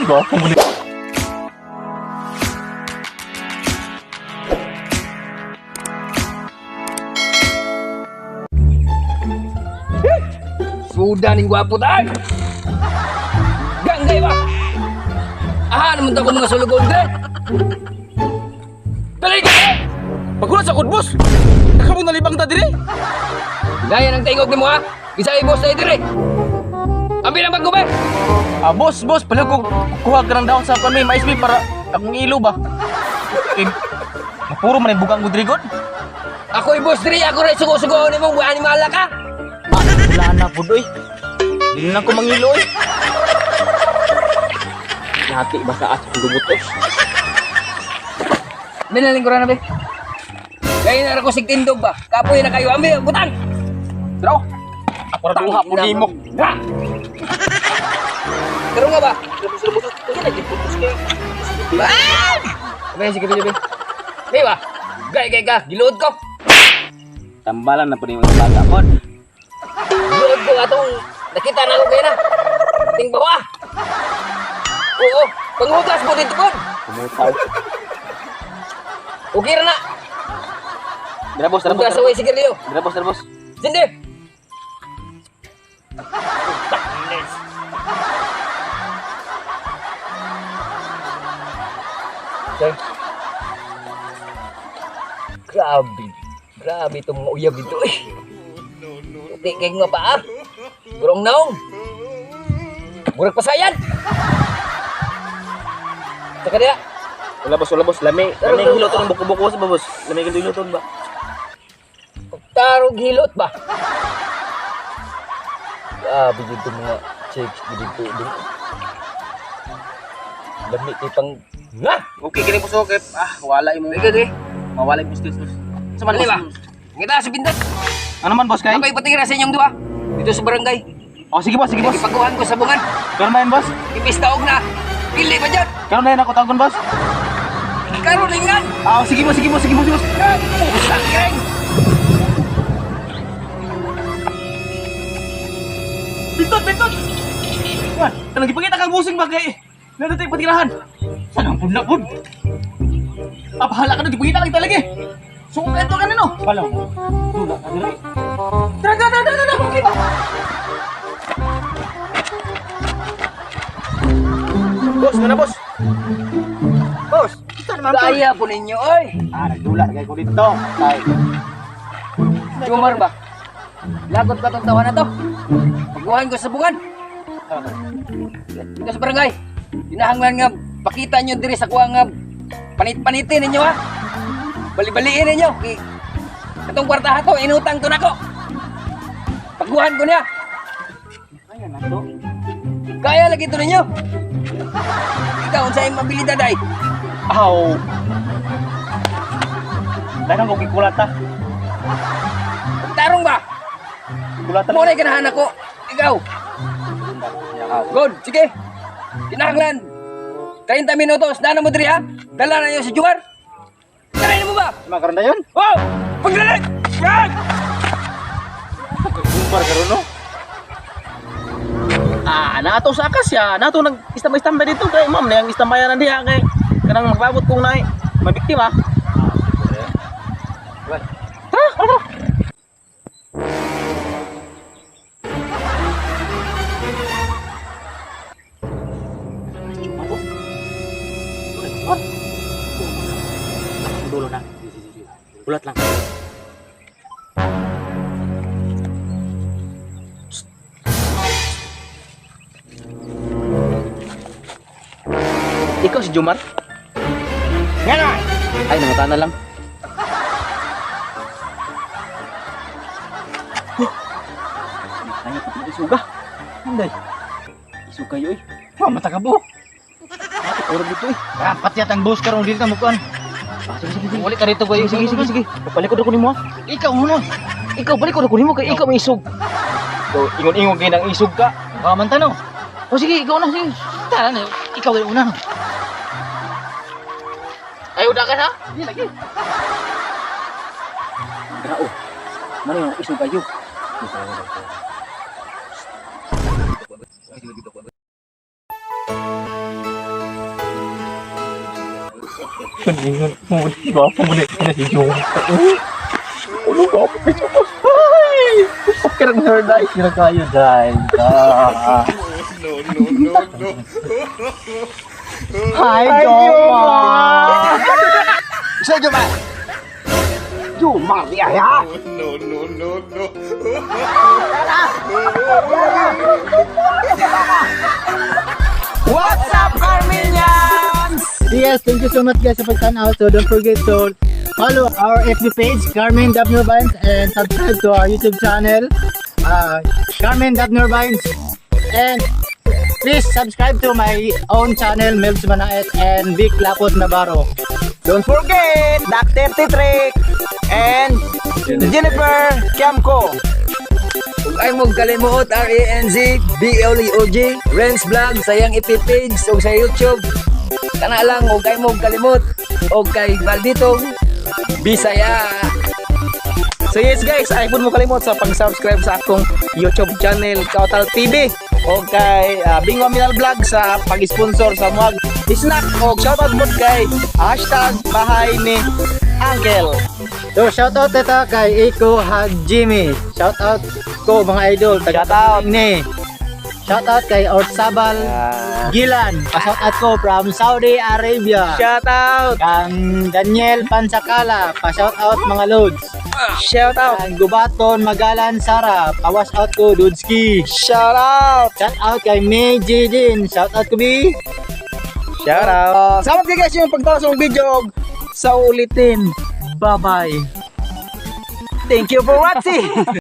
Gwapo mo ni. Suda ning gwapo tayo. Ganggay ba? Aha, naman ko mga sulugod dre. Dali ka! Pagkulat sa kod, boss. Nakamong nalibang ta dire. Gaya ng tingog nimo ha. Isa boss tayo dire. Ambil ang bago ba? Ah, boss, boss, pala ko kuha ka ng dahon sa kami, mais may para akong ilo ba? Eh, mapuro man yung bugang ko dire, god. Ako boss dire, ako rin sugo-sugo nimo, buwan ni mala ka. Wala na po, doy. Hindi na ko mangilo, eh. Nati ba sa asong lumutos? May na be. Gaya na ako sig tindog ba? Kapoy na kayo. Ambil butang. Draw. Ako ra duha po nimo. Ha! Pero nga ba? Ah! Be, sige, be, be. Be ba? Gay, gay ka. Giluod ko. Tambalan na po nimo ang bata, pod. Giluod ko atong nakita na ko kayo na. Ting bawa. Oo, panghugas mo dito pod. Kumutaw. Okay ra na. Dira, boss, dira, boss. Hugas away sigarilyo. Dira, boss, dira, boss. Sindi. Okay. Grabe. Grabe itong mga uyab dito eh. Puti kay nga pa ah. Burong naong. Murag pasayan. Taka diya. Wala, boss, wala, boss. Lami, lami hilot ng buko-buko sa ba, boss. Lami hilot ba? Pagtarog hilot ba? Grabe dito mga chicks dito dito. Lami kay pang nga. Okay, kini boss, okay. Ah, wala imo. Sige di. Mawala yung skills, boss. Sa man, Dali ba? boss? Ngita sa pintas. Ano man, boss, kay? Ako'y patira sa inyong duha. Dito sa barangay. Oh, sige, boss, sige, boss. Ipaguhan ko sa bungan. Karon na yun, boss. Ipistaog na. Pili pa dyan. Karon na yun ako tawagon, boss. Karulingan. Ah, sige, boss, sige, boss, sige, boss, sige, boss. Pusang kireng. Bintot, bintot! Wan, tanong ipakita kang busing ba kay nandito yung patirahan? Saan ang punla, pud? Ah, bahala ka na, ipakita lang talaga eh. So, ito ka na, no? Balaw. Dula ka nila eh. Tara, tara, tara, tara, tara, okay ba? Boss, mana boss? Boss. Saan naman, Kaya po ninyo oy. Ah, nagdula, kay ko dito. Tay. Jumar ba? Lagot ka tong tawa na to. Paguhan ko sa bungan. Dito sa barangay. Kinahanglan nga pakita nyo diri sa kuha nga panit-panitin ninyo ha. Bali-baliin ninyo. Kay atong kwarta to inutang to nako. Paguhan ko niya. Kaya na to. Kaya lagi to ninyo. Ikaw unsay imong abilidad ay? Aw. Daghang ko gikulata. Tarong ba? Kulata. Mo na ganahan ako. Ikaw. Good, sige. Kinahanglan 30 minutos na mo diri ha. Dala na niyo si Jumar. Tara na mo ba? Makaroon na yun? Wow! Paglalag! Run! Kumbar karon no? Ah, nato sa akas ya. Nato nag istambay-istambay dito kay ma'am na yang istambayan na diha kay kanang magbabot kong naay mabiktima. Tara, tara, tara. Dulo na. Ulat lang. Ikaw si Jumar? Nga naman! Ay, nangata na lang. Huh. Kanya pa itong isuga. Anday. Isuga yun eh. Wa matakabo. Bakit oras dito eh? Dapat yata ang boss karon dili ta mukuan. Ah, sige, sige, sige. Wali ka rito boy. Sige, sige, sige. Palikod ako nimo ah. Ikaw una. Ikaw, balikod ako nimo kay ikaw may isog. Ikaw, ingon-ingon kayo ng isog ka. Wa man tanaw. O sige, ikaw na, sige. Tara na, ikaw ay una. Ayaw na ka na? Hindi, lagi. Grao. Mano yung isog kayo? Kaningon mo, gwapo mo na si Jong. Ano gwapo ka siya? Ay! Okay lang third eye. Sila kayo, dahil. Ah. Hi, Joma! Sa Joma! Joma, di ay ha? No, no, no, no. What's up, Carminians? Yes, thank you so much, guys, sa pagtanaw. So don't forget to follow our FB page, Carmen Vines, and subscribe to our YouTube channel, Carmen Vines. And please subscribe to my own channel, Melbs Manaet and Vic Lapot Navarro. Don't forget, Dr. Titrick and Jennifer Kiamco. Ug ay mo kalimuot RANZ BLOG Renz Vlog sa iyang FB page ug sa YouTube. Kana lang ug ay mo kalimot og kay Valdito Bisaya. So yes guys, ay po mo kalimot sa pag-subscribe sa akong YouTube channel Kautal TV o kay Bingo Minal Vlog sa pag-sponsor sa mga snack o shoutout po kay #BahayNiUncle. So shoutout ito kay Iko Hajimi. Shoutout ko, mga idol. Taga Shoutout. Ni. Shoutout kay Ortsabal Gilan. Pa-shoutout ko from Saudi Arabia. Shoutout! Kang Daniel Pansakala, pa-shoutout mga loads. Shoutout! Kang Gubaton Magalan Sara, pa-wash out ko Dudski. Shoutout! Shoutout kay May J. Jin, shoutout ko B. Shoutout! Salamat kayo guys yung pagtanaw sa mong video. Sa ulitin. Bye-bye. Thank you for watching!